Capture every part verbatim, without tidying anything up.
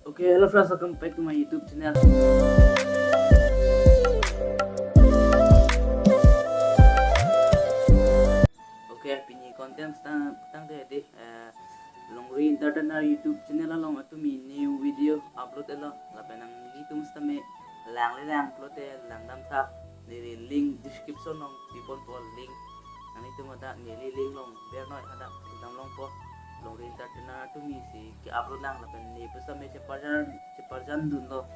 Okay, hello friends, welcome back to my YouTube channel. Okay, pini content tang tangte di eh, Longri Entertainer YouTube channel along atumi new video upload etlo, lapen nanglitum sitame langle lang pulote langdam tha, neli link description along piponpo link. Nanglitum hadak neli link along bernoi hadak dam longpo. Longri Entertainer atumi si ke-upload lang lapen ne pusitame cheparjan cheparjan dunlo.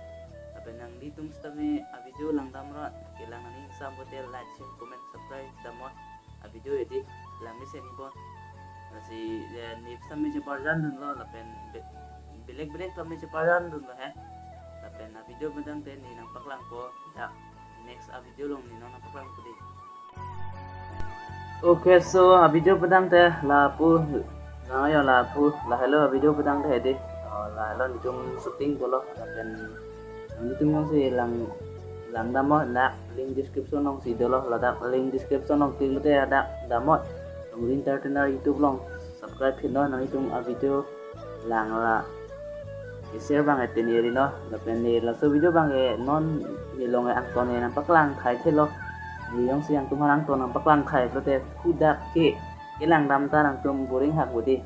Lapen nanglitum sitame a video langdam rat kelang nangji ingsampo te like, share, comment, subscribe damnon. A video edi lang mesen ipon. Lasi eh, ne pusitame cheparjan dunlo lapen be- belek belek tame cheparjan dunlo he. Lapen a video pu tangte ne nangpaklangpo dak next a video along ne nangpaklangpo di. Okay, so a video pu tangte lapu, nang ayo lapu, lahelo a video pu tangte di. Oh, lahelo netum shooting pulo lapen netum si lang langdamnon, dak link description along si dolo, ladak link description along click lote dak damnon. Longri Entertainer YouTube along subscribe hitnon, nanglitum a video lang la share abang et te ne rinon, lapen ne laso video abang ke non nelong angton ne nangpaklang khai thelo. Ne jongsi nangtum aphan angton nangpaklang khai pulote hadak ke kelang dam ta nangtum boring hak bodi.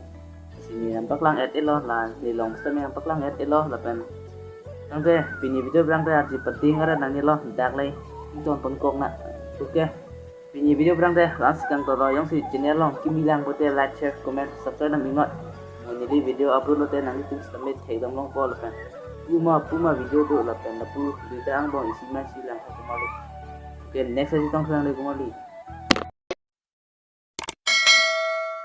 Si ne nangpaklang et etlo, la nelong sitame nangpaklang et etlo lapen tangte pini video pu tangte arji pading arat nangnelo, dak le ington ponkok na. Okay. Pini video pu tangte lasi kangtolo, jongsi channel along kimi lang pulote like, share, comment, subscribe dam iknoi. Mo neli video upload lote nanglitum sitame thekdam longpo lapen puma puma video do lapen lapu video angbong isi ma isi lang ha kumali. Okay, next isi tong lang le kumali.